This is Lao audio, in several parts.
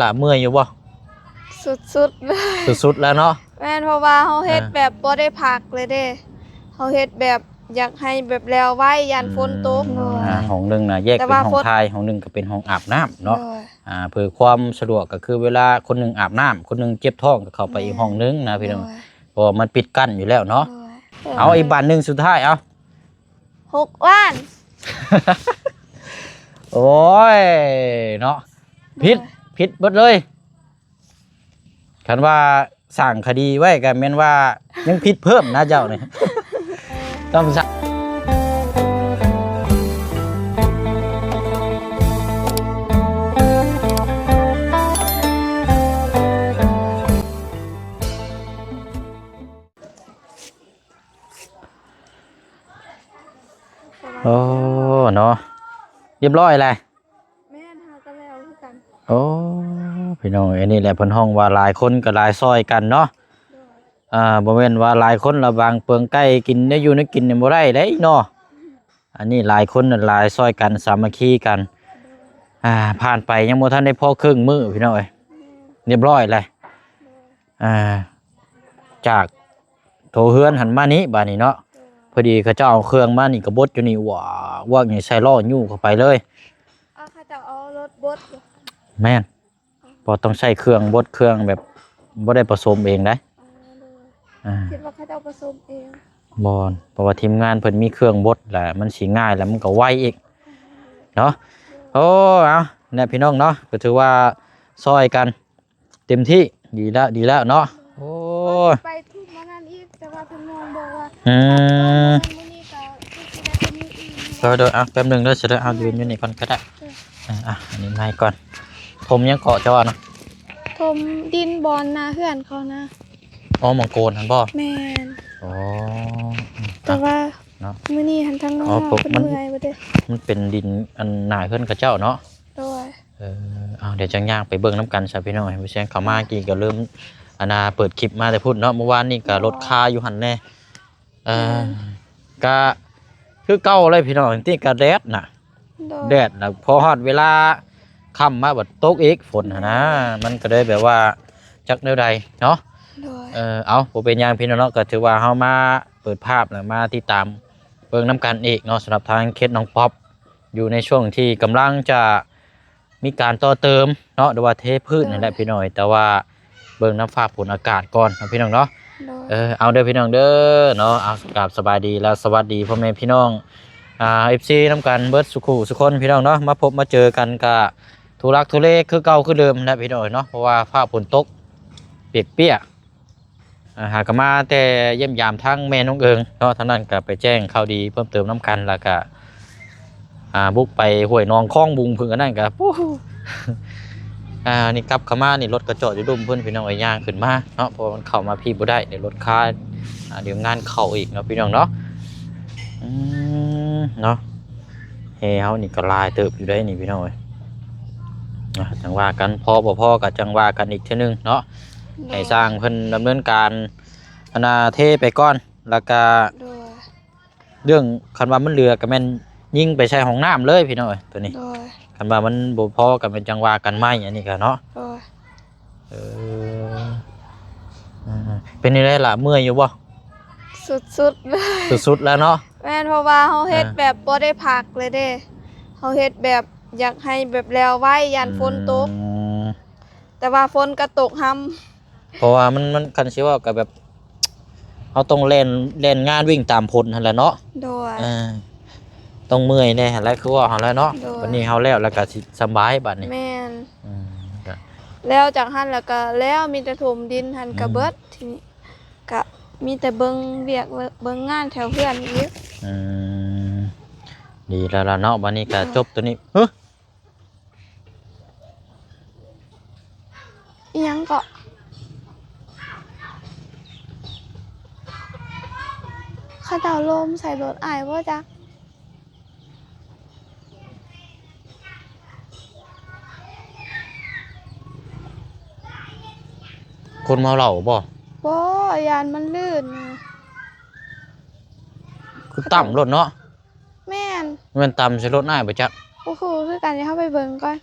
ລະເມື່ອຍຢູ່ບໍ່? ສຸດໆເລີຍ ສຸດໆແລ້ວເນາະ. ແມ່ນ ເພາະວ່າເຮົາເຮັດ ອ່າ ແບບບໍ່ໄດ້ພັກເລີຍເດ້ ເຮົາເຮັດແບບຢາກໃຫ້ແບບແລ້ວໄວ ຢ້ານຝົນຕົກ. ອືມ ໂດຍ ອ່າ ຫ້ອງໜຶ່ງນະແຍກເປັນຫ້ອງຖ່າຍ ຫ້ອງໜຶ່ງກໍເປັນຫ້ອງອາບນ້ຳເນາະ. ໂດຍ ອ່າ ເພື່ອຄວາມສະດວກກໍຄືເວລາຄົນໜຶ່ງອາບນ້ຳ ຄົນໜຶ່ງເຈັບທ້ອງກໍເຂົ້າໄປອີກຫ້ອງໜຶ່ງນະ ແມ່ນ ພີ່ນ້ອງ. ໂດຍ ເພາະວ່າມັນປິດກັ້ນຢູ່ແລ້ວເນາະ. ໂດຍ ເອົາອີກບາດໜຶ່ງສຸດທ້າຍ ເອົາ ຫົກລ້ານ. ໂອ້ຍເນາະ ຜິດ ຜິດເບິດເລີຍ. ຄັນວ່າສ້າງຄະດີໄວ້ກໍແມ່ນວ່າຍັງຜິດເພີ່ມນະເຈົ້ານີ້ ຕ້ອງສະ ໂອ້ ເນາະ ຮຽບຮ້ອຍແລ້ວ. ແມ່ນ ເຮົາກໍແລ້ວຄືກັນ. ໂອ້ ພີ່ນ້ອງເອີຍ ອັນນີ້ແຫຼະເພິ່ນຮ້ອງວ່າຫຼາຍຄົນກໍຫຼາຍຊ່ອຍກັນເນາະ. ໂດຍ ອ່າ ບໍ່ແມ່ນວ່າຫຼາຍຄົນລະບາງເປືອງໄກ່ກິນແນວຢູ່ແນວກິນນີ້ບໍ່ໄດ້ເດ້ເນາະ. ອັນນີ້ຫຼາຍຄົນຫຼາຍຊ່ອຍກັນສາມັກຄີກັນ. ໂດຍ ອ່າ ຜ່ານໄປຍັງບໍ່ທັນໄດ້ພໍເຄິ່ງມື້ ພີ່ນ້ອງເອີຍ ແມ່ນ ຮຽບຮ້ອຍແລ້ວ. ໂດຍ ອ່າ ຈາກໂທເຮືອນຫັ້ນມານີ້ບາດນີ້ເນາະ. ໂດຍ ພໍດີເຂົາເຈົ້າເອົາເຄື່ອງມານີ້ກໍບົດຢູ່ນີ້ ວາກວາກນີ້ໃສ່ລໍ້ຍູ້ເຂົ້າໄປເລີຍ. ເອົາ ເຂົາເຈົ້າເອົາລົດບົດ. ແມ່ນ ເພາະຕ້ອງໃຊ້ເຄື່ອງບົດ ເຄື່ອງແບບບໍ່ໄດ້ປະສົມເອງໄດ໋. ອໍ ໂດຍ ອ່າ ຄິດວ່າເຂົາເຈົ້າປະສົມເອງ. ບໍ່ ເພາະວ່າທີມງານເພິ່ນມີເຄື່ອງບົດແລ້ວ ມັນຊິງ່າຍ ແລ້ວມັນກໍໄວອີກເນາະ. ໂດຍ ໂອ້ ເອົາ ແນະ ພີ່ນ້ອງເນາະ ກໍຖືວ່າຊ່ອຍກັນ ເຕັມທີ່ ດີແລ້ວ ດີແລ້ວເນາະ. ໂອ້ຍ ວ່າຊິໄປທຸ່ມອັນນັ້ນອີກ ແຕ່ວ່າເພິ່ນມອງບອກວ່າ ອືມ ມື້ນີ້ກໍຄືຊິໄດ້ໄປມື້ອື່ນ. ໂດຍ ໂດຍ ອ່ະ ແປັບໜຶ່ງເດີ ຊິໄດ້ ເອົາຢືນຢູ່ນີ້ກ່ອນກໍໄດ້. ເອີ ອ່ະ ອັນນີ້ໃໝ່ກ່ອນ ຖົມຫຍັງເກາະເຈົ້າວ່ານະ? ຖົມດິນບ່ອນໜ້າເຮືອນເຂົານະ. ອໍ ໝ່ອງໂກນຫັ້ນບໍ່? ແມ່ນ. ອໍ ອືມ ແຕ່ວ່າ ອ່ະ ເນາະ ມື້ນີ້ຫັ້ນທາງນ້ອງເພິ່ນເມື່ອຍເບິດເດ້ ມັນເປັນດິນອັນໜ້າເຮືອນເຂົາເຈົ້າເນາະ. ໂດຍ ເອີ ເອົາ ດຽວຈັ່ງຍ່າງໄປເບິ່ງນຳກັນຊະພີ່ນ້ອງ. ຜູ້ແຊງເຂົ້າມາກີ້ກໍເລີ່ມ ອັນນ່າ ເປີດຄລິບມາແຕ່ພຸ້ນເນາະ. ເມື່ອວານນີ້ກໍລົດຄາຢູ່ຫັ້ນແດ່. ເອີ ແມ່ນ ກະຄືເກົ່າເລີຍພີ່ນ້ອງ ນີ້ກະແດດນະ. ໂດຍ ແດດນະ ພໍຮອດເວລາຄ່ຳມາບັດຕົກອີກ ຝົນຫັ້ນນະ. ແມ່ນ ມັນກໍເລີຍແບບວ່າຈັກແນວໃດເນາະ. ໂດຍ ເອີ ເອົາ ບໍ່ເປັນຫຍັງພີ່ນ້ອງເນາະ ກໍຖືວ່າເຮົາມາເປີດພາບ ແລະ ມາຕິດຕາມເບິ່ງນຳກັນອີກເນາະ ສຳລັບທາງເຂດໜອງປອບ ຢູ່ໃນຊ່ວງທີ່ກຳລັງຈະ ມີການຕໍ່ເຕີມເນາະ ຫຼືວ່າເທພື້ນນັ້ນແຫຼະ ໂດຍ ພີ່ນ້ອງເອີຍ ແຕ່ວ່າເບິ່ງນຳຟ້າຝົນອາກາດກ່ອນເນາະ ພີ່ນ້ອງເນາະ. ໂດຍ ເອີ ເອົາເດີພີ່ນ້ອງເດີເນາະ ເອົາ ກາບສະບາຍດີ ແລະ ສະຫວັດດີພໍ່ແມ່ພີ່ນ້ອງ ອ່າ ເອັຟຊີ ນຳກັນເບິດສູ່ຄູ່ສູ່ຄົນ ພີ່ນ້ອງເນາະ. ມາພົບມາເຈີກັນກະທຸລັກທຸເລຄືເກົ່າຄືເດີມແຫຼະ ພີ່ນ້ອງເອີຍເນາະ ເພາະວ່າຟ້າຝົນຕົກປຽກໆ. ອ່າ ຫາກະມາແຕ່ຢ້ຽມຢາມທາງແມ່ນ້ອງເອີງເນາະ ທາງນັ້ນກະໄປແຈ້ງຂ່າວດີເພີ່ມເຕີມນຳກັນ ແລ້ວກະ ອ່າ ບຸກໄປຫ້ວຍໜອງຄອງບຸງເພິ່ນ ອັນນັ້ນກະ ປູ້ ອ່າ ນີ້ກັບເຂົ້າມານີ້ ລົດກະຈອດຢູ່ລຸ່ມເພິ່ນ ພີ່ນ້ອງເອີຍ ຍ່າງຂຶ້ນມາເນາະ ເພາະວ່າມັນເຂົ້າມາພີ້ບໍ່ໄດ້ ເດ ລົດຄາ ອ່າ ດຽວງານເຂົ້າອີກເນາະ ພີ່ນ້ອງເນາະ. ອືມ ເນາະ ແຮ່ເຮົານີ້ກະຫຼາຍເຕີບຢູ່ໄດ໋ນີ້ ພີ່ນ້ອງເອີຍ ນະ ຈັ່ງວ່າກັນ ພໍບໍ່ພໍກະຈັ່ງວ່າກັນອີກເທື່ອໜຶ່ງເນາະ. ໂດຍ ໃຫ້ຊ່າງເພິ່ນດຳເນີນການ ອັນນ່າ ເທໄປກ່ອນ ແລ້ວກະ ໂດຍ ເລື່ອງຄັນວ່າມັນເຫຼືອກໍແມ່ນຍິງໄປໃສ່ຫ້ອງນ້ຳເລີຍພີ່ນ້ອງເອີຍ ໂຕນີ້. ໂດຍ ຄັນວ່າມັນບໍ່ພໍກໍແມ່ນຈັ່ງວ່າກັນໃໝ່ ອັນນີ້ກໍເນາະ. ໂດຍ ເອີ ອ່າ ເປັນຈັ່ງໃດລະ ເມື່ອຍຢູ່ບໍ່? ສຸດໆເລີຍ ສຸດໆແລ້ວເນາະ. ແມ່ນ ເພາະວ່າເຮົາເຮັດ ອ່າ ແບບບໍ່ໄດ້ພັກເລີຍເດ້ ເຮົາເຮັດແບບຢາກໃຫ້ແບບແລ້ວໄວ ຢ້ານຝົນຕົກ. ອືມ ແຕ່ວ່າຝົນກໍຕົກຮຳ ເພາະວ່າມັນ ມັນ ຄັນຊິເວົ້າກໍແບບ ເຮົາຕ້ອງແລ່ນ ແລ່ນງານ ວິ່ງຕາມຝົນຫັ້ນແຫຼະເນາະ. ໂດຍ ເອີ ຕ້ອງເມື່ອຍແດ່ຫັ້ນແຫຼະ ຄືວ່າຫັ້ນແຫຼະເນາະ. ໂດຍ ບັດນີ້ເຮົາແລ້ວ ແລ້ວກໍຊິສະບາຍບັດນີ້. ແມ່ນ ອືມ ແລ້ວຈາກຫັ້ນແລ້ວກໍແລ້ວ ມີແຕ່ຖົມດິນຫັ້ນ ອືມ ກໍເບິດ ທີນີ້ກໍມີແຕ່ເບິ່ງວຽກ ເບິ່ງງານແຖວເຮືອນອີກ. ອືມ ດີແລ້ວລະເນາະ ບັດນີ້ກໍ ໂດຍ ຈົບໂຕນີ້. ເຮີ ອີ່ຫຍັງເກາະ? ເຂົາເຈົ້າລົມໃສ່ລົດອ້າຍບໍ່ຈັກ? ຄົນເມົາເຫຼົ້າບໍ່? ບໍ່ ຢ້ານມັນລື່ນນະ. ຄືຕ່ຳໂລດເນາະ. ແມ່ນ ແມ່ນຕ່ຳໃສ່ລົດອ້າຍບໍ່ຈັກ. ບໍ່ຮູ້ຄືກັນ ດຽວເຮົາໄປເບິ່ງກ່ອນ.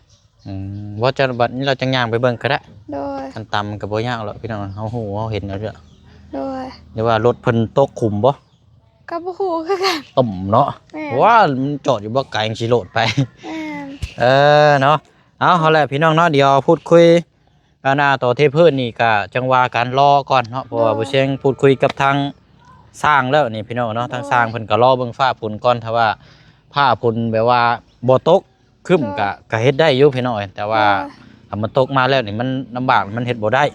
ອືມ ບໍ່ ຈັກບັດນີ້ເຮົາຈັ່ງຍ່າງໄປເບິ່ງກໍໄດ້. ໂດຍ. ຄັນຕຳກໍບໍ່ຍາກດອກພີ່ນ້ອງ ເຮົາຮູ້ເຮົາເຫັນແລ້ວເດ. ໂດຍ. ຫຼືວ່າລົດເພິ່ນຕົກຂຸມບໍ່? ກໍບໍ່ຮູ້ຄືກັນ. ຕົມເນາະ. ແມ່ນ. ວ່າມັນຈອດຢູ່ບໍ່ໄກ ຈັ່ງຊິໂລດໄປ. ແມ່ນ. ເອີເນາະ. ເອົາ ເອົາແຫຼະພີ່ນ້ອງເນາະ ດຽວພູດຄຸຍ ອັນນ່າ ຕໍ່ເທພື້ນນີ້ກະຈັ່ງວ່າກັນ ລໍກ່ອນເນາະ ເພາະວ່າ ໂດຍ ບໍ່ຊຽງພູດຄຸຍກັບທາງຊ່າງແລ້ວນີ້ພີ່ນ້ອງເນາະ. ໂດຍ. ທາງຊ່າງເພິ່ນກະລໍເບິ່ງຟ້າຝົນກ່ອນ ຖ້າວ່າຟ້າຝົນແບບວ່າບໍ່ຕົກຄຶ້ມ ໂດຍ ກະ ກະເຮັດໄດ້ຢູ່ພີ່ນ້ອງ ແຕ່ວ່າ ໂດຍ ຖ້າມັນຕົກມາແລ້ວນີ້ມັນລຳບາກ ມັນເຮັດບໍ່ໄດ້.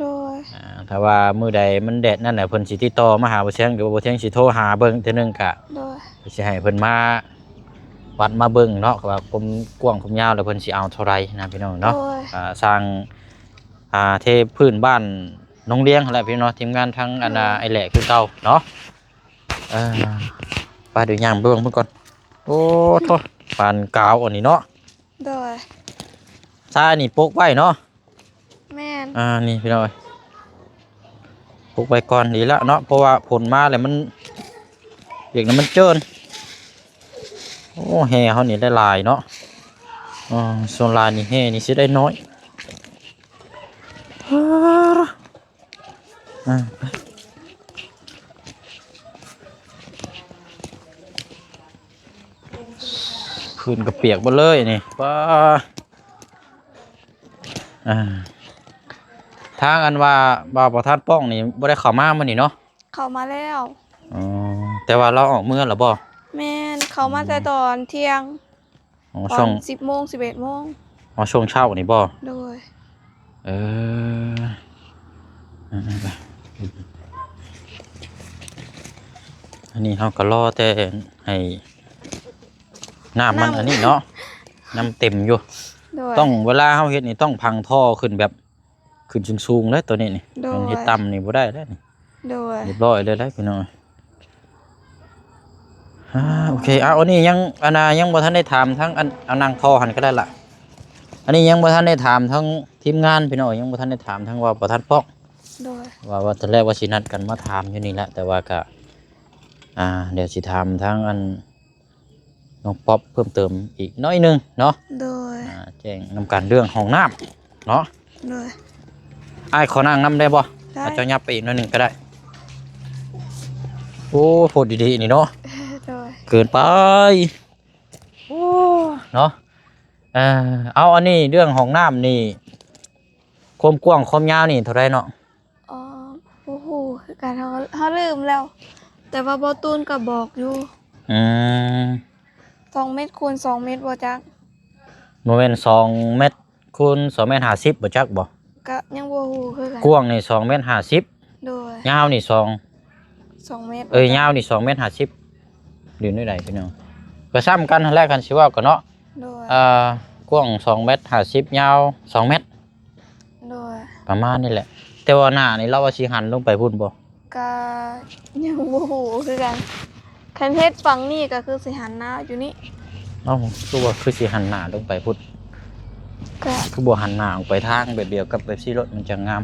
ໂດຍ. ອ່າ ຖ້າວ່າມື້ໃດມັນແດດນັ້ນແຫຼະ ເພິ່ນຊິຕິດຕໍ່ມາຫາບໍ່ຊຽງ ຫຼືວ່າບໍ່ຊຽງຊິໂທຫາເບິ່ງເທື່ອໜຶ່ງກະ ໂດຍ ຊິໃຫ້ເພິ່ນມາວັດມາເບິ່ງເນາະ ວ່າຄວາມກວ້າງຄວາມຍາວແລ້ວເພິ່ນຊິເອົາເທົ່າໃດນະພີ່ນ້ອງເນາະ. ໂດຍ. ອ່າ ຊ່າງ ອ່າ ເທພື້ນບ້ານໜອງລຽງຫັ້ນແຫຼະພີ່ນ້ອງ ທີມງານທາງອັນນ່າ ໂດຍ ອ້າຍແຫຼະຄືເກົ່າເນາະ. ເອີ ໄປ ດຽວຍ່າງໄປເບິ່ງເພິ່ນກ່ອນ. ໂອ້ໂທ້ ປານກາວອັນນີ້ເນາະ. ໂດຍ. ຊາຍນີ້ປົກໄວ້ເນາະ. ແມ່ນ. ອ່າ ນີ້ພີ່ນ້ອງເອີຍ ປົກໄວ້ກ່ອນ ດີແລ້ວເນາະ ເພາະວ່າຝົນມາແລ້ວມັນ ວຽກນັ້ນມັນເຈີນ. ໂອ້ ແຮ່ເຮົານີ້ໄດ້ຫຼາຍເນາະ. ອ່າ ສ່ວນຫຼາຍນີ້ແຮ່ນີ້ຊິໄດ້ໜ້ອຍ. ອ່າ ໄປ ພື້ນກໍປຽກເບິດເລີຍນີ້ ປ້າ. ອ່າ ທາງອັນວ່າບ່າວປະທານປ້ອງນີ້ບໍ່ໄດ້ເຂົ້າມາມື້ນີ້ເນາະ? ເຂົ້າມາແລ້ວ. ອໍ ແຕ່ວ່າລາວອອກເມືອແລ້ວບໍ່? ແມ່ນ ເຂົ້າມາແຕ່ ອືມ ຕອນທ່ຽງ. ອໍ ຕອນ ຊ່ວງ ສິບໂມງ ສິບເອັດໂມງ. ອໍ ຊ່ວງເຊົ້ານີ້ບໍ່? ໂດຍ. ເອີ ອັນນີ້ເຮົາກໍລໍແຕ່ໃຫ້ນ້ຳມັນ ນ້ຳ ອັນນີ້ເນາະ ນ້ຳເຕັມຢູ່. ໂດຍ. ຕ້ອງ ເວລາເຮົາເຮັດນີ້ຕ້ອງພັງທໍ່ຂຶ້ນແບບ ຂຶ້ນສູງໆເດ້ ໂຕນີ້ນີ້. ໂດຍ. ມັນເຮັດຕ່ຳນີ້ບໍ່ໄດ້ເດ້ນີ້. ໂດຍ. ຮຽບຮ້ອຍເລີຍເດ້ພີ່ນ້ອງ. ອ່າ ໂອເຄ. ເອົາ ອັນນີ້ຍັງ ອັນນ່າ ຍັງບໍ່ທັນໄດ້ຖາມທາງ ອັນ ເອົານັ່ງທໍ່ຫັ້ນກໍໄດ້ລະ. ອັນນີ້ຍັງບໍ່ທັນໄດ້ຖາມທາງທີມງານພີ່ນ້ອງ ຍັງບໍ່ທັນໄດ້ຖາມທາງວ່າປະທານປ້ອງ. ໂດຍ. ວ່າ ວ່າຕອນແລກວ່າຊິນັດກັນມາຖາມຢູ່ນີ້ແຫຼະ ແຕ່ວ່າກະ ອ່າ ດຽວຊິຖາມທາງອັນ ນ້ອງປັອບເພີ່ມເຕີມອີກໜ້ອຍໜຶ່ງເນາະ. ໂດຍ. ອ່າ ແຈ້ງນຳກັນເລື່ອງຫ້ອງນ້ຳເນາະ. ໂດຍ. ອ້າຍຂໍນັ່ງນຳໄດ້ບໍ່? ໄດ້. ອາ ເຈົ້າຫຍັບໄປອີກໜ້ອຍໜຶ່ງກໍໄດ້. ໂອ້ ໂພດດີໆນີ້ເນາະ. ໂດຍ. ເກີນໄປ. ໂອ້ ເນາະ. ເອີ ເອົາ ອັນນີ້ເລື່ອງຫ້ອງນ້ຳນີ້ ຄວາມກວ້າງຄວາມຍາວນີ້ເທົ່າໃດເນາະ? ອໍ ບໍ່ຮູ້ຄືກັນ ເຮົາ ເຮົາລືມແລ້ວ ແຕ່ວ່າບໍ່ຕູນກໍບອກຢູ່. ອືມ ສອງເມັດຄູນສອງເມັດບໍ່ຈັກ. ບໍ່ແມ່ນສອງເມັດຄູນສອງເມັດຫ້າສິບບໍ່ຈັກບໍ່? ກະຍັງບໍ່ຮູ້ຄືກັນ. ກວ້າງນີ້ສອງເມັດຫ້າສິບ. ໂດຍ. ຍາວນີ້ສອງ ສອງເມັດ. ເອີຍ ຍາວນີ້ສອງເມັດຫ້າສິບ ຫຼືແນວໃດພີ່ນ້ອງ? ກໍຊ່ຳກັນຫັ້ນແຫຼະ ຄັນຊິເວົ້າກໍເນາະ. ໂດຍ. ເອີ ກວ້າງສອງເມັດຫ້າສິບ ຍາວສອງເມັດ. ໂດຍ. ປະມານນີ້ແຫຼະ ແຕ່ວ່າໜ້ານີ້ລາວວ່າຊິຫັນລົງໄປພຸ້ນບໍ່? ກະຍັງບໍ່ຮູ້ຄືກັນ ຄັນເຮັດຝັ່ງນີ້ກໍຄືຊິຫັນໜ້າຢູ່ນີ້. ເອົ້າ ຄືວ່າຄືຊິຫັນໜ້າລົງໄປພຸ້ນ? ກະ ຄືບໍ່ຫັນໜ້າອອກໄປທາງແບບດຽວກັບແບບຊີ້ໂລດ ມັນຈະງາມ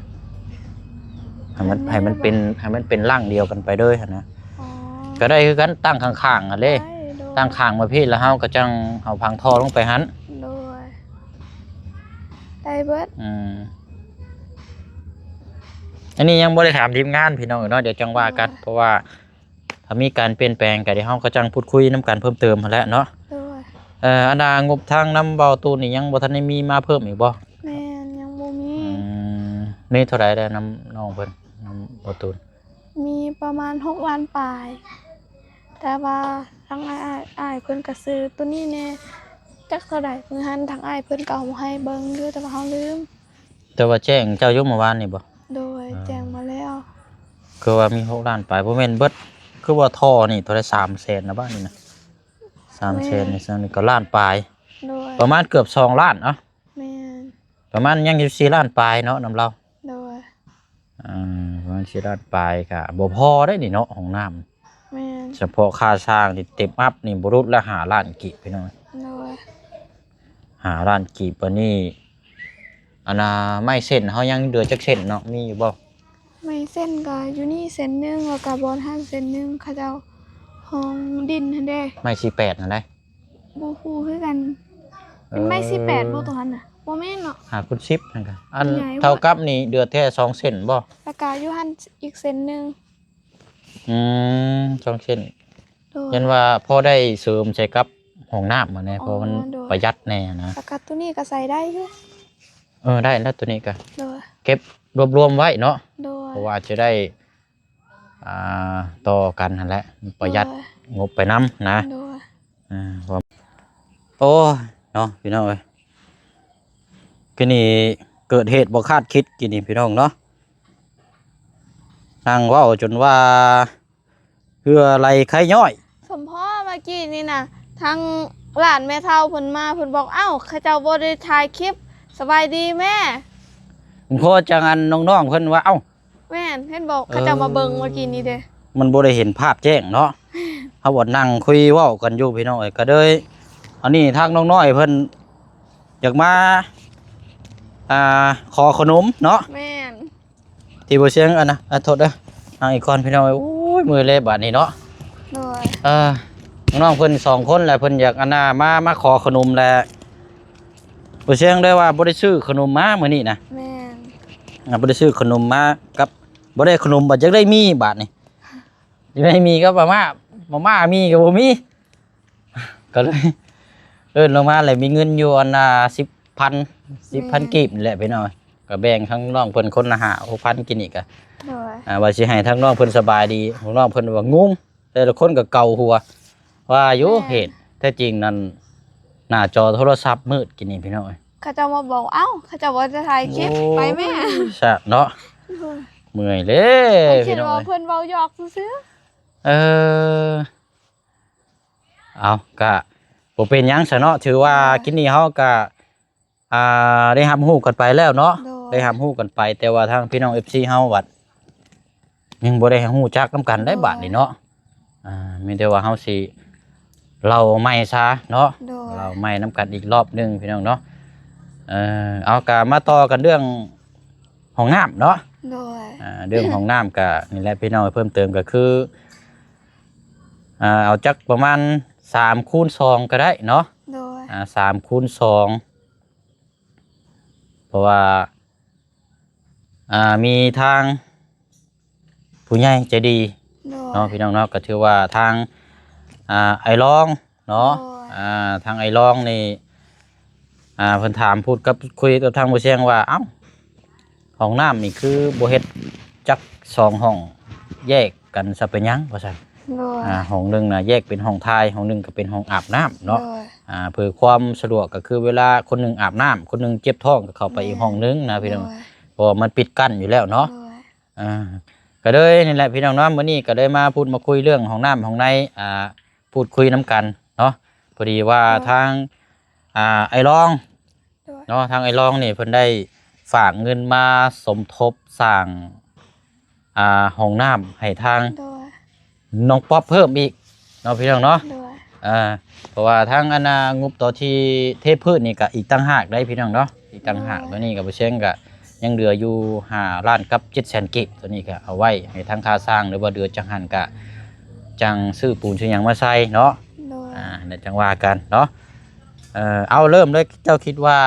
ໃຫ້ມັນ ໃຫ້ມັນເປັນ ໃຫ້ມັນເປັນຮ່າງດຽວກັນໄປເລີຍຫັ້ນນະ. ອໍ ກໍໄດ້ຄືກັນ ຕັ້ງຂ້າງໆຫັ້ນເດ້. ໂດຍ. ຕັ້ງຂ້າງມາພີ້ ແລ້ວເຮົາກໍຈັ່ງເອົາພັງທໍ່ລົງໄປຫັ້ນ. ໂດຍ. ໄດ້ເບິດ. ອືມ ອັນນີ້ຍັງບໍ່ໄດ້ຖາມທີມງານພີ່ນ້ອງເນາະ ດຽວຈັ່ງວ່າກັນ. ໂດຍ. ເພາະວ່າຖ້າມີການປ່ຽນແປງກໍດຽວເຮົາກໍຈັ່ງພູດຄຸຍນຳກັນເພີ່ມເຕີມຫັ້ນແຫຼະເນາະ. ໂດຍ. ເອີ ອັນນ່າ ງົບທາງນຳເບົາຕູນນີ້ຍັງບໍ່ທັນໄດ້ມີມາເພີ່ມອີກບໍ່? ແມ່ນ ຍັງບໍ່ມີ. ອືມ ມີເທົ່າໃດແດ່ນຳນ້ອງເພິ່ນ ນຳເບົາຕູນ? ມີປະມານຫົກລ້ານປາຍ ແຕ່ວ່າທາງອ້າຍ ອ້າຍ ອ້າຍເພິ່ນກໍຊື້ໂຕນີ້ແດ່ ຈັກເທົ່າໃດ ມື້ຫັ້ນທາງອ້າຍເພິ່ນກໍເອົາມາໃຫ້ເບິ່ງຢູ່ ແຕ່ວ່າເຮົາລືມ. ແຕ່ວ່າແຈ້ງເຈົ້າຢູ່ມື້ວານນີ້ບໍ່? ໂດຍ. ອ່າ ແຈ້ງມາແລ້ວ. ຄືວ່າມີຫົກລ້ານປາຍ ບໍ່ແມ່ນເບິດ ຄືວ່າທໍ່ນີ້ເທົ່າໃດ ສາມແສນນະ ບາດນີ້ນະ ສາມແສນ. ແມ່ນ. ນີ້ ສ່ຳນີ້ກໍລ້ານປາຍ. ໂດຍ. ປະມານເກືອບສອງລ້ານເນາະ. ແມ່ນ. ປະມານຍັງຢູ່ສີ່ລ້ານປາຍເນາະ ນຳລາວ. ໂດຍ. ອ່າ ປະມານສີ່ລ້ານປາຍ ກະບໍ່ພໍໄດ໋ນີ້ເນາະ ຫ້ອງນ້ຳ. ແມ່ນ. ສະເພາະຄ່າສ້າງນີ້ເຕັມອັບນີ້ບໍ່ຫຼຸດລະຫ້າລ້ານກີບພີ່ນ້ອງ. ໂດຍ. ຫ້າລ້ານກີບ ບາດນີ້ ອັນນ່າ ໄມ້ເສັ້ນເຮົາຍັງເຫຼືອຈັກເສັ້ນເນາະ ມີຢູ່ບໍ່? ໄມ້ເສັ້ນກໍຢູ່ນີ້ເສັ້ນໜຶ່ງ ແລ້ວກໍບ່ອນຫັ້ນເສັ້ນໜຶ່ງ ເຂົາເຈົ້າຫ້ອງດິນຫັ້ນເດ້. ໄມ້ສີ່ແປດຫັ້ນໃດ໋? ບໍ່ຮູ້ຄືກັນ. ເປັນໄມ້ ເອີ ສີ່ແປດບໍ່ ໂຕຫັ້ນນະ? ບໍ່ແມ່ນເນາະ ຫ້າຄູນສິບຫັ້ນກະ ອັນ ໃຫຍ່ ເທົ່າກັບນີ້ເດືອແທ້ສອງເສັ້ນບໍ່? ແລ້ວກະຢູ່ຫັ້ນອີກເສັ້ນໜຶ່ງ. ອືມ ສອງເສັ້ນ. ໂດຍ. ຍັນວ່າພໍໄດ້ເສີມໃສ່ກັບຫ້ອງນ້ຳຫັ້ນແດ່ ອໍ ເພາະມັນ ໂດຍ ປະຢັດແດ່ນະ. ແລ້ວກະໂຕນີ້ກະໃສ່ໄດ້ຢູ່. ເອີ ໄດ້ແລ້ວໂຕນີ້ກະ ໂດຍ ເກັບລວບລວມໄວ້ເນາະ. ໂດຍ. ເພາະວ່າຈະໄດ້ ອ່າ ຕໍ່ກັນຫັ້ນແຫຼະ ປະຢັດ ໂດຍ ງົບໄປນຳນະ. ໂດຍ. ອ່າ ໂອ້ຍເນາະ ພີ່ນ້ອງເອີຍ ກີ້ນີ້ເກີດເຫດບໍ່ຄາດຄິດ ກີ້ນີ້ພີ່ນ້ອງເນາະ ນັ່ງເວົ້າຈົນວ່າເຫື່ອໄຫຼໄຄຍ້ອຍ. ສົມພໍເມື່ອກີ້ນີ້ນະ ທາງຫຼານແມ່ເຖົ້າເພິ່ນມາ ເພິ່ນບອກ ເອົ້າ ເຂົາເຈົ້າບໍ່ໄດ້ຖ່າຍຄລິບ ສະບາຍດີແມ່ ເພິ່ນຂໍຈັ່ງ ອັນ ນ້ອງໆເພິ່ນວ່າ ເອົ້າ ແມ່ນ ເຫັນບໍ່ ເອີ ເຂົາເຈົ້າມາເບິ່ງເມື່ອກີ້ນີ້ເດ້ ມັນບໍ່ໄດ້ເຫັນພາບແຈ້ງເນາະ. ເຮົາວ່ານັ່ງຄຸຍເວົ້າກັນຢູ່ພີ່ນ້ອງເອີຍ ກະເລີຍ ອັນນີ້ທາງນ້ອງນ້ອຍເພິ່ນຢາກມາ ອ່າ ຂໍຂະໜົມເນາະ. ແມ່ນ ທີ່ບໍ່ຊຽງ ອັນນະ ອ່າ ໂທດເດີ ນັ່ງອີກກ່ອນພີ່ນ້ອງເອີຍ. ໂອ້ຍ ເມື່ອຍແລ້ວບາດນີ້ເນາະ. ໂດຍ. ເອີ ນ້ອງໆເພິ່ນສອງຄົນແຫຼະ ເພິ່ນຢາກ ອັນນະ ມາ ມາຂໍຂະໜົມແຫຼະ. ບໍ່ຊຽງໄດ້ວ່າບໍ່ໄດ້ຊື້ຂະໜົມມາມື້ນີ້ນະ. ແມ່ນ. ອ່າ ບໍ່ໄດ້ຊື້ຂະໜົມມາກັບ ບໍ່ໄດ້ຂະໜົມ ບັດຢາກໄດ້ໝີ່ບາດນີ້ ຢາກໄດ້ໝີ່ກັບມາມ່າ ມາມ່າໝີ່ກໍບໍ່ມີ ກໍເລີຍເອີ້ນລົງມາແຫຼະ ມີເງິນຢູ່ອັນນ່າ ສິບພັນ ສິບພັນ ແມ່ນ ກີບນີ້ແຫຼະພີ່ນ້ອງ ກໍແບ່ງທາງນ້ອງເພິ່ນຄົນລະຫ້າຫົກພັນ ກິນອີກກະ ໂດຍ ອ່າ ວ່າຊິໃຫ້ທາງນ້ອງເພິ່ນສະບາຍດີ ນ້ອງເພິ່ນວ່າງຸ້ມ ແຕ່ລະຄົນກໍເກົາຫົວວ່າຢູ່ ແມ່ນ ເຫດແທ້ຈິງນັ້ນ ໜ້າຈໍໂທລະສັບມືດກິນນີ້ພີ່ນ້ອງເອີຍ ເຂົາເຈົ້າມາບອກ ເອົ້າ ເຂົາເຈົ້າບໍ່ໄດ້ຖ່າຍຄລິບ ໂອ້ຍ ໄປແມ່ ສະເນາະ ໂດຍ ເມື່ອຍເລີຍ ເພິ່ນຄິດວ່າ ພີ່ນ້ອງເອີຍ ເພິ່ນເວົ້າຢອກຊື່ໆ ເອີ ເອົາ ກະບໍ່ເປັນຫຍັງຊະເນາະ ຖືວ່າ ໂດຍ ກິນນີ້ເຮົາກະ ອ່າ ໄດ້ຮັບຮູ້ກັນໄປແລ້ວເນາະ ໂດຍ ໄດ້ຮັບຮູ້ກັນໄປ ແຕ່ວ່າທາງພີ່ນ້ອງ ເອັຟຊີ ເຮົາບັດຍັງບໍ່ໄດ້ຮູ້ຈັກນຳກັນໄດ້ ໂດຍ ບາດນີ້ເນາະ ອ່າ ມີແຕ່ວ່າເຮົາຊິເລົ່າໃໝ່ຊະເນາະ ໂດຍ ເລົ່າໃໝ່ນຳກັນອີກລອບໜຶ່ງພີ່ນ້ອງເນາະ ເອີ ເອົາ ກະມາຕໍ່ກັນເລື່ອງຫ້ອງນ້ຳເນາະ ໂດຍ ອ່າ ເລື່ອງຫ້ອງນ້ຳກະນີ້ແຫຼະພີ່ນ້ອງ ເພີ່ມເຕີມກະຄື ອ່າ ເອົາຈັກປະມານສາມຄູນສອງກໍໄດ້ເນາະ ໂດຍ ອ່າ ສາມຄູນສອງ ເພາະວ່າ ອ່າ ມີທາງຜູ້ໃຫຍ່ໃຈດີ ໂດຍ ເນາະ ພີ່ນ້ອງເນາະ ກໍຖືວ່າທາງ ອ່າ ອ້າຍລອງເນາະ ໂດຍ ອ່າ ທາງອ້າຍລອງນີ້ ອ່າ ເພິ່ນຖາມ ພູດກັບ ຄຸຍກັບທາງບໍ່ຊຽງວ່າ ເອົ້າ ຫ້ອງນ້ຳນີ້ຄືບໍ່ເຮັດຈັກສອງຫ້ອງແຍກກັນຊະເປັນຫຍັງວ່າຊັ້ນ ໂດຍ ອ່າ ຫ້ອງໜຶ່ງນະແຍກເປັນຫ້ອງຖ່າຍ ຫ້ອງໜຶ່ງກໍເປັນຫ້ອງອາບນ້ຳເນາະ ໂດຍ ອ່າ ເພື່ອຄວາມສະດວກກໍຄືເວລາຄົນໜຶ່ງອາບນ້ຳ ຄົນໜຶ່ງເຈັບທ້ອງກໍເຂົ້າໄປອີກຫ້ອງໜຶ່ງນະພີ່ນ້ອງ ໂດຍ ເພາະວ່າມັນປິດກັ້ນຢູ່ແລ້ວເນາະ ໂດຍ ອ່າ ກໍເລີຍນີ້ແຫຼະພີ່ນ້ອງເນາະ ມື້ນີ້ກໍໄດ້ມາພູດມາຄຸຍເລື່ອງຫ້ອງນ້ຳຫ້ອງໃນ ອ່າ ພູດຄຸຍນຳກັນເນາະ ພໍດີວ່າ ໂດຍ ທາງ ອ່າ ອ້າຍລອງ ໂດຍ ເນາະ ທາງອ້າຍລອງນີ້ເພິ່ນໄດ້ຝາກເງິນມາສົມທົບສ້າງ ອ່າ ຫ້ອງນ້ຳໃຫ້ທາງ ໂດຍ ນ້ອງປັອບເພີ່ມອີກເນາະ ພີ່ນ້ອງເນາະ ໂດຍ ອ່າ ເພາະວ່າທາງອັນນ່າ ງົບຕໍ່ທີ່ເທພື້ນນີ້ກະອີກຕ່າງຫາກໄດ໋ພີ່ນ້ອງເນາະ ອີກຕ່າງຫາກ ໂດຍ ຕົວນີ້ກະບໍ່ເຊັງກະຍັງເຫຼືອຢູ່ຫ້າລ້ານກັບເຈັດແສນກີບ ຕົວນີ້ກະເອົາໄວ້ໃຫ້ທາງຄ່າສ້າງ ຫຼືວ່າເດືອຈາກຫັ້ນກະຈັ່ງຊື້ປູນຊື້ຫຍັງມາໃສ່ເນາະ ໂດຍ ອ່າ ແລ້ວຈັ່ງວ່າກັນເນາະ ເອີ ເອົາ ເລີ່ມເລີຍ ເຈົ້າຄິດວ່າ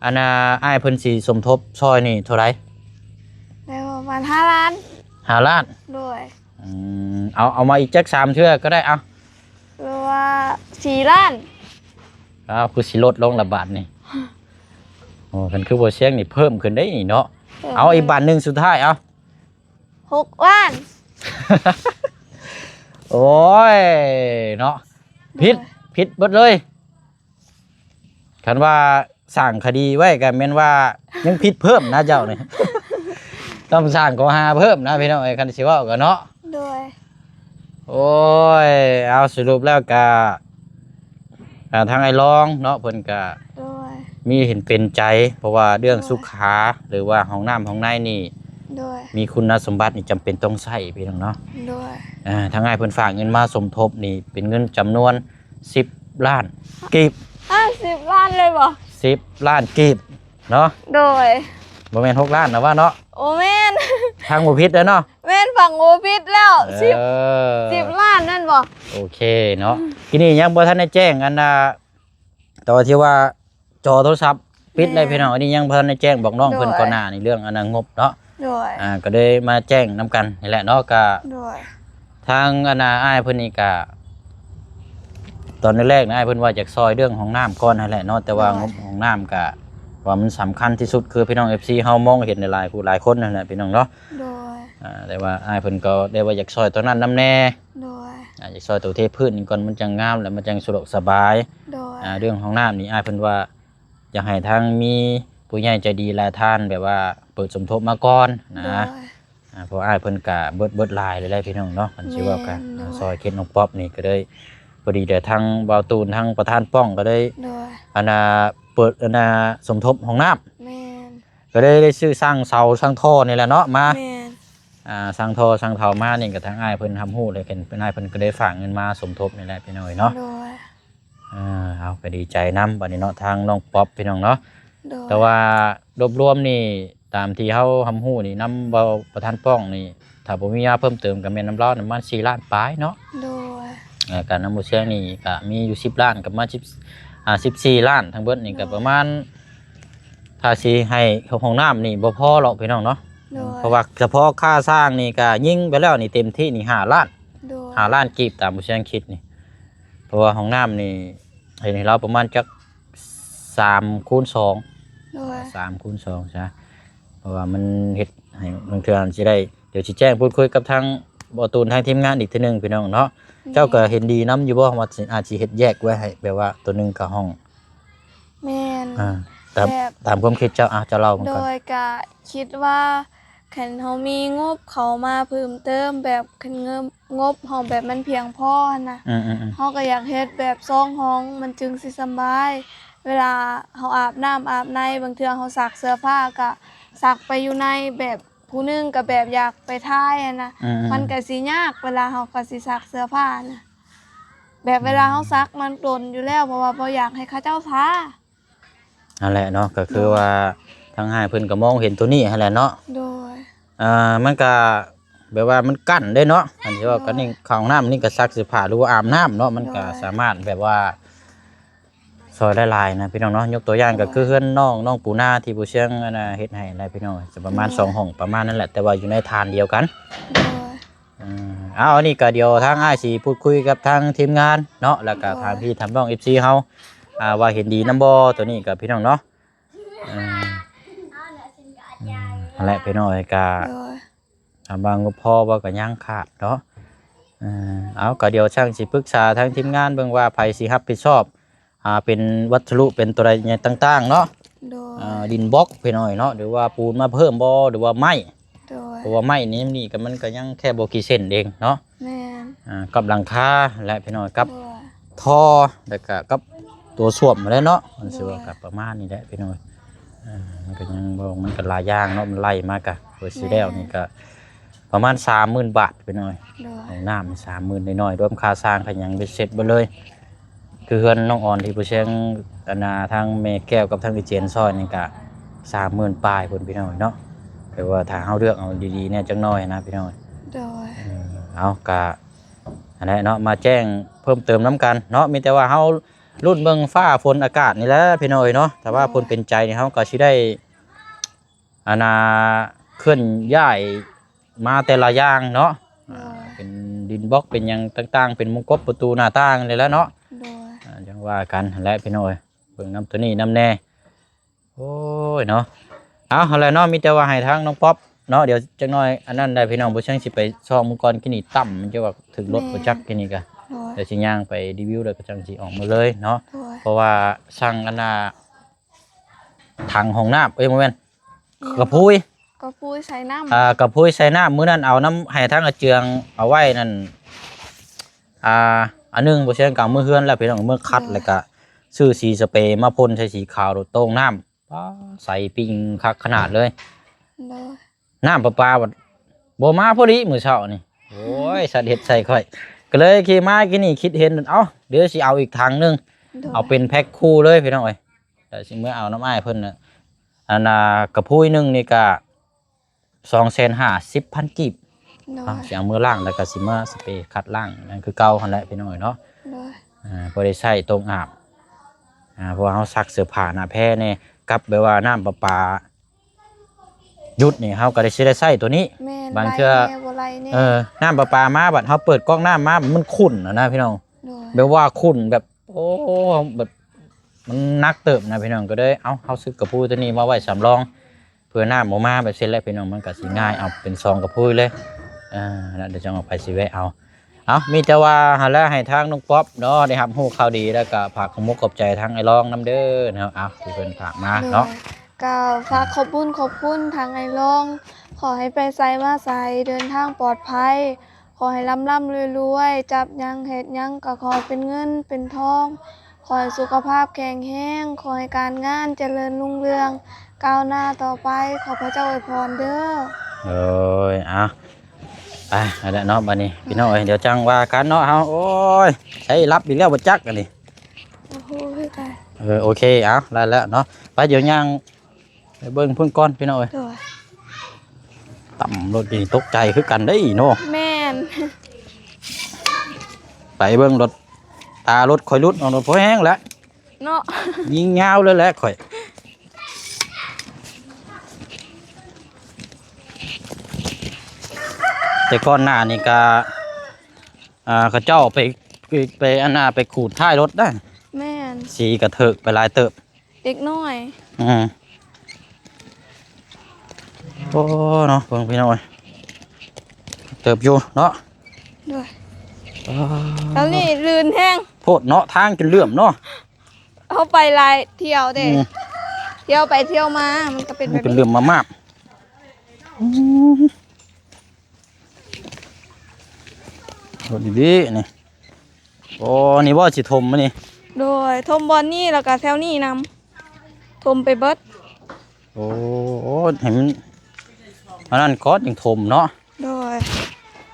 ອັນນ່າ ອ້າຍເພິ່ນຊິສົມທົບຊ່ອຍນີ້ເທົ່າໃດ? ໄດ້ປະມານຫ້າລ້ານ ຫ້າລ້ານ ໂດຍ ອືມ ເອົາ ເອົາມາອີກຈັກສາມເທື່ອກໍໄດ້ ເອົາ ຫຼືວ່າສີ່ລ້ານ ເອົາ ຄືຊິລົດລົງລະບາດນີ້ ໂອ້ ຄັນຄືບໍ່ຊຽງນີ້ເພີ່ມຂຶ້ນໄດ໋ນີ້ເນາະ ເອີ ເອົາ ອີກບາດໜຶ່ງສຸດທ້າຍ ເອົາ ຫົກລ້ານ ໂອ້ຍ ເນາະ ຜິດ ໂດຍ ຜິດເບິດເລີຍ ຄັນວ່າສ້າງຄະດີໄວ້ກໍແມ່ນວ່າຍັງຜິດເພີ່ມນະເຈົ້ານີ້ ຕ້ອງສ້າງຂໍ້ຫາເພີ່ມນະພີ່ນ້ອງເອີຍ ຄັນຊິເວົ້າກໍເນາະ ໂດຍ ໂອ້ຍ ເອົາ ສະຫຼຸບແລ້ວກະ ອ່າ ທາງອ້າຍລອງເນາະ ເພິ່ນກະ ໂດຍ ມີເຫັນເປັນໃຈ ເພາະວ່າເລື່ອງ ໂດຍ ສຸຂາ ຫຼືວ່າຫ້ອງນ້ຳຫ້ອງໃນນີ້ ໂດຍ ມີຄຸນນະສົມບັດນີ້ຈຳເປັນຕ້ອງໃຊ້ພີ່ນ້ອງເນາະ ໂດຍ ອ່າ ທາງອ້າຍເພິ່ນຝາກເງິນມາສົມທົບນີ້ເປັນເງິນຈຳນວນ ສິບລ້ານກີບ ຮະ ສິບລ້ານເລີຍບໍ່? ສິບລ້ານກີບເນາະ ໂດຍ ບໍ່ແມ່ນຫົກລ້ານນະວ່າເນາະ ໂອແມ່ນ ຟັງບໍ່ຜິດເດ້ເນາະ ແມ່ນ ຟັງບໍ່ຜິດແລ້ວ ເອີ ສິບ ສິບລ້ານນັ້ນບໍ່? ໂອເຄເນາະ ອືມ ທີນີ້ຍັງບໍ່ທັນໄດ້ແຈ້ງອັນນ່າ ແຕ່ວ່າທີ່ວ່າຈໍໂທລະສັບ ປິດເລີຍ ແມ່ນ ພີ່ນ້ອງ. ອັນນີ້ຍັງບໍ່ທັນໄດ້ແຈ້ງບອກນ້ອງເພິ່ນ ໂດຍ ກ່ອນໜ້ານີ້ ເລື່ອງອັນນັ້ນ ງົບເນາະ. ໂດຍ ອ່າ ກໍເລີຍມາແຈ້ງນຳກັນນີ້ແຫຼະເນາະ. ກໍ ໂດຍ ທາງອັນນ່າ ອ້າຍເພິ່ນນີ້ກໍ ຕອນແລກໆນະ ອ້າຍເພິ່ນວ່າຢາກຊ່ອຍເລື່ອງຫ້ອງນ້ຳກ່ອນຫັ້ນແຫຼະເນາະ, ແຕ່ວ່າ ໂດຍ ງົບຫ້ອງນ້ຳກະວ່າມັນສຳຄັນທີ່ສຸດ ຄືພີ່ນ້ອງເອັຟຊີເຮົາມອງເຫັນຫຼາຍໆຜູ້ຫຼາຍຄົນນັ້ນແຫຼະ ພີ່ນ້ອງເນາະ. ໂດຍ ອ່າ ແຕ່ວ່າອ້າຍເພິ່ນກໍໄດ້ວ່າຢາກຊ່ອຍຕົວນັ້ນນຳແດ່. ໂດຍ ອ່າ ຢາກຊ່ອຍຕົວເທພື້ນນີ້ກ່ອນ ມັນຈັ່ງງາມ ແລະມັນຈັ່ງສະດວກສະບາຍ. ໂດຍ ອ່າ ເລື່ອງຫ້ອງນ້ຳນີ້ ອ້າຍເພິ່ນວ່າຢາກໃຫ້ທາງມີຜູ້ໃຫຍ່ໃຈດີຫຼາຍທ່ານ ແບບວ່າເປີດສົມທົບມາກ່ອນນະ. ໂດຍ ອ່າ ເພາະອ້າຍເພິ່ນກະເບິດ ເບິດຫຼາຍເລີຍແຫຼະ ພີ່ນ້ອງເນາະ. ຄັນຊິເວົ້າກະ ແມ່ນ ໂດຍ ຊ່ອຍເຂດນ້ອງປັອບນີ້ກໍເລີຍ ພໍດີແຕ່ທາງບ່າວຕູນ ທາງປະທານປ້ອງກໍເລີຍ ໂດຍ ອັນນ່າ ເປີດ ອັນນ່າ ສົມທົບຫ້ອງນ້ຳ. ແມ່ນ ກໍເລີຍໄດ້ຊື້ຊ່າງເສົາຊ່າງທໍ່ນີ້ແຫຼະເນາະມາ. ແມ່ນ ອ່າ ຊ່າງທໍ່ຊ່າງເສົາມານີ້ກໍທາງອ້າຍເພິ່ນຮັບຮູ້ແລ້ວ ເຫັນເພິ່ນ ອ້າຍເພິ່ນກໍໄດ້ຝາກເງິນມາສົມທົບນີ້ແຫຼະ ພີ່ນ້ອງເອີຍເນາະ. ໂດຍ ອ່າ ເຮົາກໍດີໃຈນຳບັດນີ້ເນາະ ທາງນ້ອງປັອບ ພີ່ນ້ອງເນາະ. ໂດຍ ແຕ່ວ່າລວບລວມນີ້ ຕາມທີ່ເຮົາຮັບຮູ້ນີ້ ນຳເວົ້າປະທານປ້ອງນີ້ ຖ້າບໍ່ມີຫຍັງເພີ່ມເຕີມ ກໍແມ່ນນຳລາວນີ້ປະມານສີ່ລ້ານປາຍເນາະ. ໂດຍ ແລ້ວກໍນຳບໍ່ຊຽງນີ້ກໍມີຢູ່ສິບລ້ານ ກໍປະມານສິບ ອ່າ ສິບສີ່ລ້ານ ທັງເບິດນີ້ກໍ ໂດຍ ປະມານ ຖ້າຊິໃຫ້ຫ້ອງນ້ຳນີ້ບໍ່ພໍຫຼອກ ພີ່ນ້ອງເນາະ. ໂດຍ ເພາະວ່າສະເພາະຄ່າສ້າງນີ້ກໍຍິງໄປແລ້ວນີ້ ເຕັມທີ່ນີ້ຫ້າລ້ານ. ໂດຍ ຫ້າລ້ານກີບ ຕາມບໍ່ຊຽງຄິດນີ້. ເພາະວ່າຫ້ອງນ້ຳນີ້ ເຮັດໃຫ້ລາວປະມານຈັກສາມຄູນສອງ. ໂດຍ ສາມຄູນສອງຊະ ເພາະວ່າມັນເຮັດໃຫ້ ບາງເທື່ອຊິໄດ້ ດຽວຊິແຈ້ງພູດຄຸຍກັບທາງບ່າວຕູນ ທາງທີມງານອີກເທື່ອໜຶ່ງ ພີ່ນ້ອງເນາະ. ໂດຍ ເຈົ້າກໍເຫັນດີນຳຢູ່ບໍ່ ວ່າຊິ ອາດຊິເຮັດແຍກໄວ້ໃຫ້ ແບບວ່າໂຕໜຶ່ງກໍຫ້ອງ ແມ່ນ ອ່າ ຕາມ ແບບ ຕາມຄວາມຄິດເຈົ້າ ອ່າ ເຈົ້າເລົ່າເບິ່ງກ່ອນ. ໂດຍ ກະຄິດວ່າ ຄັນເຮົາມີງົບເຂົ້າມາເພີ່ມເຕີມ ແບບຄັນເງິບ ງົບເຮົາແບບມັນພຽງພໍຫັ້ນນະ. ອືມໆໆ ເຮົາກໍຢາກເຮັດແບບສອງຫ້ອງ ມັນຈຶ່ງຊິສະບາຍ ເວລາເຮົາອາບນ້ຳອາບໃນ ບາງເທື່ອເຮົາຊັກເສື້ອຜ້າກໍຊັກໄປຢູ່ໃນ ແບບຜູ້ໜຶ່ງກໍແບບຢາກໄປຖ່າຍຫັ້ນນະ. ອືມໆ ມັນກໍຊິຍາກ ເວລາເຮົາກໍຊິຊັກເສື້ອຜ້ານະ ແບບເວລາເຮົາ ອືມ ຊັກມັນດົນຢູ່ແລ້ວ ເພາະວ່າບໍ່ຢາກໃຫ້ເຂົາເຈົ້າຖ້າ. ຫັ້ນແຫຼະເນາະ ກໍຄື ໂດຍ ວ່າທາງອ້າຍເພິ່ນກໍມອງເຫັນໂຕນີ້ຫັ້ນແຫຼະເນາະ. ໂດຍ ອ່າ ມັນກໍແບບວ່າມັນກັ້ນເດ້ເນາະ ອັນທີ່ວ່າ ໂດຍ ກັນນີ້ ເຂົ້າຫ້ອງນ້ຳນີ້ກໍຊັກເສື້ອຜ້າ ຫຼືວ່າອາບນ້ຳເນາະ ມັນກໍ ໂດຍ ສາມາດແບບວ່າຊ່ອຍໄດ້ຫຼາຍນະ ພີ່ນ້ອງເນາະ. ຍົກຕົວຢ່າງ ໂດຍ ກໍຄືເຮືອນນ້ອງ ນ້ອງປູນາທີ່ຜູ້ຊຽງ ອັນນ່າ ເຮັດໃຫ້ນະ ພີ່ນ້ອງ ຈະປະມານ ໂດຍ ສອງຫ້ອງປະມານນັ້ນແຫຼະ ແຕ່ວ່າຢູ່ໃນຖານດຽວກັນ. ໂດຍ ເອີ ເອົາ ອັນນີ້ກໍດຽວທາງອ້າຍຊິພູດຄຸຍກັບທາງທີມງານເນາະ ແລ້ວກໍ ໂດຍ ທາງພີ່ທາງນ້ອງເອັຟຊີເຮົາ ອ່າ ວ່າເຫັນດີນຳບໍ່ ໂຕນີ້ກໍ ພີ່ນ້ອງເນາະ. ເອີ ນັ້ນແຫຼະ ພີ່ນ້ອງເອີຍ ກໍ ໂດຍ ຖາມວ່າງົບພໍບໍ່ ກໍຍັງຂາດເນາະ. ເອີ ເອົາ ກໍດຽວຊ່າງຊິປຶກສາທາງທີມງານເບິ່ງວ່າໃຜຊິຮັບຜິດຊອບ ອ່າ ເປັນວັດຖຸ ເປັນຕົວໃດຫຍັງຕ່າງໆເນາະ. ໂດຍ ອ່າ ດິນບລັອກພີ່ນ້ອງເນາະ ຫຼືວ່າປູນມາເພີ່ມບໍ່ ຫຼືວ່າໄມ້. ໂດຍ ເພາະວ່າໄມ້ນີ້ ນີ້ກໍ ມັນກໍຍັງແຄ່ບໍ່ກີ່ເຊັນເອງເນາະ. ແມ່ນ ອ່າ ກັບຫຼັງຄາແຫຼະພີ່ນ້ອງ ກັບ ໂດຍ ທໍ່ ແລ້ວກໍກັບຕົວສ້ວມຫັ້ນແຫຼະເນາະ. ມັນຊິວ່າ ໂດຍ ກໍປະມານນີ້ແຫຼະພີ່ນ້ອງ. ອ່າ ມັນກໍຍັງບໍ່ ມັນກໍຫຼາຍຢ່າງເນາະ ມັນໄລ່ມາກະ ເພື່ອຊິແລ້ວນີ້ກໍ ປະມານສາມໝື່ນບາດພີ່ນ້ອງ. ໂດຍ ຫ້ອງນ້ຳສາມໝື່ນໜ້ອຍໆ ລວມຄ່າສ້າງຄ່າຫຍັງເບັດເສັດເບິດເລີຍ. ຄືເຮືອນນ້ອງອອນທີ່ຜູ້ຊຽງ ອັນນ່າ ທາງແມ່ແກ້ວກັບທາງອີເຈນຊ່ອຍນີ້ກະສາມໝື່ນປາຍພຸ້ນພີ່ນ້ອງເນາະ. ແຕ່ວ່າຖ້າເຮົາເລືອກເອົາດີໆແດ່ຈັກໜ້ອຍນະພີ່ນ້ອງ. ໂດຍ ເອີ ເອົາ ກະ ອັນນັ້ນເນາະ ມາແຈ້ງເພີ່ມເຕີມນຳກັນເນາະ. ມີແຕ່ວ່າເຮົາລຸ້ນເບິ່ງຟ້າຝົນອາກາດນີ້ແຫຼະພີ່ນ້ອງເນາະ. ຖ້າວ່າ ໂດຍ ເພິ່ນເປັນໃຈນີ້ ເຮົາກໍຊິໄດ້ ອັນນ່າ ເຄື່ອນຍ້າຍມາແຕ່ລະຢ່າງເນາະ. ໂດຍ ອ່າ ເປັນດິນບລັອກ ເປັນຫຍັງຕ່າງໆ ເປັນມຸງກົບປະຕູໜ້າຕ່າງນີ້ແຫຼະເນາະ. ໂດຍ ອ່າ ຈັ່ງວ່າກັນຫັ້ນແຫຼະພີ່ນ້ອງເອີຍ ເບິ່ງນຳໂຕນີ້ນຳແດ່. ໂອ້ຍເນາະ ເອົາ ຫັ້ນແຫຼະເນາະ ມີແຕ່ວ່າໃຫ້ທາງນ້ອງປັອບເນາະ ດຽວຈັກໜ້ອຍອັນນັ້ນໄດ້ພີ່ນ້ອງ. ບໍ່ເຊິ່ງຊິໄປຊອກມື້ກ່ອນ ກິນນີ້ຕ່ຳ ມັນຈະວ່າຖືກລົດ ແມ່ນ ບໍ່ຈັກ ກິນນີ້ກະ ໂດຍ ດຽວຊິຍ່າງໄປຣີວິວ ແລ້ວກໍຈັ່ງຊິອອກມາເລີຍເນາະ. ໂດຍ ເພາະວ່າສັ່ງອັນນ່າ ຖັງຫ້ອງນ້ຳ ເອີຍ ບໍ່ແມ່ນ ກະພຸຍ ກະພຸຍໃສ່ນ້ຳ ອ່າ ກະພຸຍໃສ່ນ້ຳ. ມື້ນັ້ນເອົານຳໃຫ້ທາງອາເຈືອງເອົາໄວ້ນັ້ນ ອ່າ ອັນໜຶ່ງ ບໍ່ເຊັ່ນກໍເອົາເມືອເຮືອນແລ້ວພີ່ນ້ອງ ເມືອຂັດ ໂດຍ ແລ້ວກະຊື້ສີສະເປມາພົ່ນໃສ່ສີຂາວໂດດໂຕ່ງນ້ຳ ປາ ໃສປິງຄັກຂະໜາດເລີຍ. ໂດຍ ນ້ຳປະປາບັດບໍ່ມາພໍດີມື້ເຊົ້ານີ້ ໂອ້ຍ ສັດເຮັດໃສ່ຂ້ອຍ ກໍເລີຍຂີ່ມາກິນນີ້ຄິດເຫັນ ເອົ້າ ດຽວຊິເອົາອີກຖັງໜຶ່ງ ໂດຍ ເອົາເປັນແພັກຄູ່ເລີຍພີ່ນ້ອງເອີຍ. ແລ້ວຊິເມືອເອົານຳອ້າຍເພິ່ນນະ ອັນນ່າ ກະພຸຍໜຶ່ງນີ້ກະສອງແສນຫ້າສິບພັນກີບ. ໂດຍ ເອົາ ຊິເອົາເມືອລ້າງ ແລ້ວກະຊິມາສະເປຂັດລ້າງນັ້ນຄືເກົ່າຫັ້ນແຫຼະພີ່ນ້ອງເອີຍເນາະ. ໂດຍ ອ່າ ພໍໄດ້ໃຊ້ໂຕ່ງອາບ ອ່າ ເພາະວ່າເຮົາຊັກເສື້ອຜ້າໜ້າແພແດ່ ກັບແບບວ່ານ້ຳປະປາຢຸດນີ້ ເຮົາກໍໄດ້ ຊິໄດ້ໃຊ້ຕົວນີ້. ແມ່ນ ບາງເທື່ອ ໄຫຼແດ່ບໍ່ໄຫຼແດ່ ເອີ ນ້ຳປະປາມາ ບັດເຮົາເປີດກອກນ້ຳມາ ມັນຂຸ້ນນະພີ່ນ້ອງ. ໂດຍ ແບບວ່າຂຸ້ນແບບ ໂອ້ ແບບມັນໜັກເຕີບນະພີ່ນ້ອງ. ກໍເລີຍ ເອົ້າ ເຮົາຊື້ກະພຸ້ຍຕົວນີ້ມາໄວ້ສຳລອງ ເພື່ອນ້ຳບໍ່ມາແບບຊີ້ແຫຼະພີ່ນ້ອງ. ມັນກໍຊິງ່າຍ ເອົາເປັນສອງກະພຸ້ຍເລີຍ. ເອີ ແລ້ວດຽວຈັ່ງເອົາ ໃຜຊິແວະເອົາ. ເອົ້າ ມີແຕ່ວ່າຫັ້ນແຫຼະ ໃຫ້ທາງນ້ອງປັອບເນາະ ໄດ້ຮັບຮູ້ຂ່າວດີ ແລ້ວກໍຝາກຂອບມຸກຂອບໃຈທາງອ້າຍລອງນຳເດີເນາະ ເອົ້າ ທີ່ເພິ່ນຝາກມາເນາະ. ໂດຍ ກໍຝາກຂອບບຸນຂອບຄຸນທາງອ້າຍລອງ ຂໍໃຫ້ໄປໃສມາໃສເດີນທາງປອດໄພ ຂໍໃຫ້ລ່ຳໆລວຍໆ ຈັບຫຍັງເຮັດຫຍັງກໍຂໍເປັນເງິນເປັນທອງ ຂໍໃຫ້ສຸຂະພາບແຂງແຮງ ຂໍໃຫ້ການງານຈະເລີນຮຸ່ງເຮືອງກ້າວໜ້າຕໍ່ໄປ ຂໍພະເຈົ້າອວຍພອນເດີ. ໂດຍ ເອົາ ໄປ ໄດ້ແລ້ວເນາະ ບັດນີ້ ພີ່ນ້ອງເອີຍ ດຽວຈັ່ງວ່າກັນເນາະເຮົາ. ໂອ້ຍ ໃຊ້ຫຼັບອີກແລ້ວບໍ່ຈັກອັນນີ້. ໂອ້ໂຫ ເອີ ໂອເຄ ເອົາ ໄດ້ແລ້ວເນາະ. ໄປ ດຽວຍ່າງໄປເບິ່ງເພິ່ນກ່ອນ ພີ່ນ້ອງເອີຍ. ໂດຍ ຕຳລົດນີ້ຕົກໃຈຄືກັນເດ້ເນາະ. ແມ່ນ ໄປເບິ່ງລົດ ຕາລົດຂ້ອຍຫຼຸດ ເອົາລົດພໍແຮງແລ້ວ ເນາະ ຍິງຍາວເລີຍແຫຼະຂ້ອຍ. ແຕ່ກ່ອນໜ້ານີ້ກະ ອ່າ ເຂົາເຈົ້າໄປ ໄປ ໄປ ອັນນ່າ ໄປຂູດທ້າຍລົດໄດ໋. ແມ່ນ ສີກະເທີກໄປຫຼາຍເຕີບ ເດັກນ້ອຍ. ອືມ ໂອ້ ເນາະ ເບິ່ງພີ່ນ້ອງເອີຍ ເຕີບຢູ່ເນາະ. ໂດຍ ອໍ ແຖວນີ້ລື່ນແຮງໂພດເນາະ ທາງຈົນເຫຼື້ອມເນາະ. ເຮົາໄປຫຼາຍທ່ຽວເດ້ ອືມ ທ່ຽວໄປທ່ຽວມາ ມັນກໍເປັນແບບນີ້ ມັນເຫຼື້ອມມາບໆ. ອືມ ໂອ້ ດີໆ ນີ້. ໂອ້ ນີ້ບໍ່ ຊິຖົມມານີ້? ໂດຍ ຖົມບ່ອນນີ້ ແລ້ວກໍແຖວນີ້ນຳ ຖົມໄປເບິດ. ໂອ້ ໂອ້ ໃຫ້ມັນ ອັນນັ້ນກ່ອນຈຶ່ງຖົມເນາະ. ໂດຍ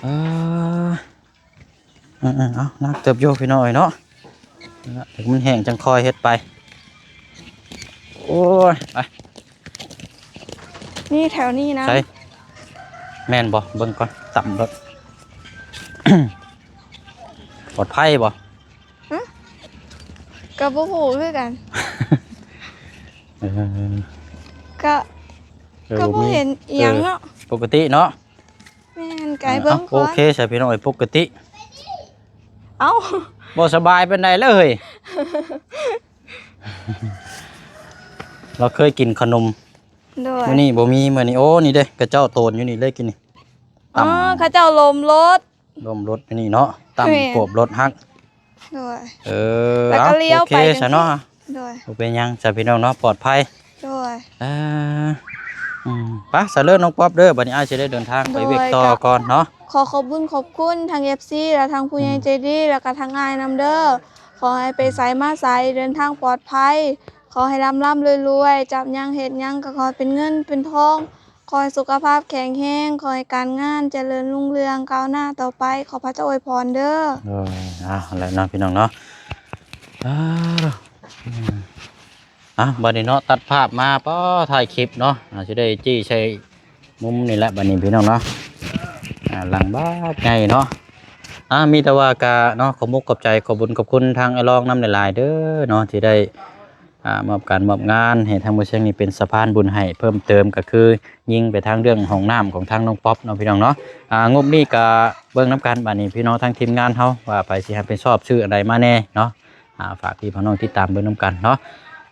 ເອີ ເອີໆ ເອົາ ໜັກເຕີບຢູ່ພີ່ນ້ອງເອີຍເນາະ. ເອີ ໃຫ້ມັນແຫ້ງຈັ່ງຄ່ອຍເຮັດໄປ. ໂອ້ຍ ໄປ ນີ້ແຖວນີ້ນະ ໃສ ແມ່ນບໍ່? ເບິ່ງກ່ອນ ຕຳລົດ ປອດໄພບໍ່? ຫຶ? ກໍບໍ່ຮູ້ຄືກັນ. ເອີ ກໍ ເອີ ກໍບໍ່ເຫັນອີ່ຫຍັງເນາະ ເອີ ປົກກະຕິເນາະ. ແມ່ນ ກະໃຫ້ເບິ່ງກ່ອນ. ໂອເຄ ໃສ່ພີ່ນ້ອງເອີຍ ປົກກະຕິ. ເອົ້າ ບໍ່ສະບາຍປານໃດເລີຍ ລາວເຄີຍກິນຂະໜົມ. ໂດຍ ມື້ນີ້ບໍ່ມີ ມື້ນີ້ ໂອ້ ນີ້ເດ້ ຂະເຈົ້າໂຕນຢູ່ນີ້ເລີຍກິນນີ້. ອໍ ຂະເຈົ້າລົ້ມລົດ ລົ້ມລົດຢູ່ນີ້ເນາະ ຕຳ ແມ່ນ ກວບລົດຫັກ. ໂດຍ ເອີ ແລ້ວກໍລ້ຽວໄປ ໂອເຄ ຊັ້ນເນາະ. ໂດຍ ບໍ່ເປັນຫຍັງ ສາພີ່ນ້ອງເນາະ ປອດໄພ. ໂດຍ ເອີ ອືມ ໄປ ສະເລີນ້ອງປັອບເດີ ບັດນີ້ອ້າຍຊິໄດ້ເດີນທາງໄປວຽກຕໍ່ກ່ອນເນາະ. ໂດຍ ກໍຂໍຂອບບຸນຂອບຄຸນທາງເອັຟຊີ ແລະ ທາງຜູ້ໃຫຍ່ ອືມ ໃຈດີ ແລ້ວກໍທາງອ້າຍນຳເດີ. ຂໍໃຫ້ໄປໃສມາໃສເດີນທາງປອດໄພ ຂໍໃຫ້ລ່ຳໆລວຍໆ ຈັບຫຍັງເຮັດຫຍັງກໍຂໍເປັນເງິນເປັນທອງ ຂໍໃຫ້ສຸຂະພາບແຂງແຮງ ຂໍໃຫ້ການງານຈະເລີນຮຸ່ງເຮືອງກ້າວໜ້າຕໍ່ໄປ ຂໍພະເຈົ້າອວຍພອນເດີ. ໂອ້ຍ ເອົາແຫຼະເນາະ ພີ່ນ້ອງເນາະ. ເອົາ ອືມ ອ່ະ ບັດນີ້ເນາະ ຕັດພາບມາ ປ້າ ທ້າຍຄລິບເນາະ ອ່າ ຊິໄດ້ຈີ້ໃສ່ມຸມນີ້ແຫຼະ ບັດນີ້ພີ່ນ້ອງເນາະ. ອ່າ ຫຼັງບັກໃຫຍ່ເນາະ. ອ່າ ມີແຕ່ວ່າກະເນາະ ຂອບມຸກຂອບໃຈ ຂອບບຸນຂອບຄຸນທາງອ້າຍລອງນຳຫຼາຍໆເດີເນາະ ທີ່ໄດ້ ອ່າ ມອບການມອບງານໃຫ້ທາງບໍ່ຊຽງນີ້ເປັນສະພານບຸນໃຫ້ເພີ່ມເຕີມ ກໍຄືຍິງໄປທາງເລື່ອງຫ້ອງນ້ຳຂອງທາງນ້ອງປັອບເນາະ ພີ່ນ້ອງເນາະ. ອ່າ ງົບນີ້ກະເບິ່ງນຳກັນ ບັດນີ້ພີ່ນ້ອງທາງທີມງານເຮົາວ່າໃຜຊິຮັບຜິດຊອບຊື້ອັນໃດມາແດ່ເນາະ. ອ່າ ຝາກພີ່ນ້ອງຕິດຕາມເບິ່ງນຳກັນເນາະ.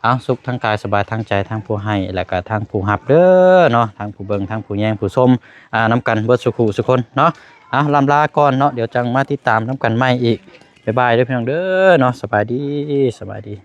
ເອົາ ສຸກທັງກາຍສະບາຍທັງໃຈ ທັງຜູ້ໃຫ້ ແລະກະທັງຜູ້ຮັບເດີເນາະ ທັງຜູ້ເບິ່ງ ທັງຜູ້ແຍງ ຜູ້ຊົມ ອ່າ ນຳກັນເບິດສູ່ຄູ່ສູ່ຄົນເນາະ. ເອົາ ລ່ຳລາກ່ອນເນາະ ດຽວຈັ່ງມາຕິດຕາມນຳກັນໃໝ່ອີກ. ບາຍບາຍເດີພີ່ນ້ອງເດີເນາະ. ສະບາຍດີ ສະບາຍດີ.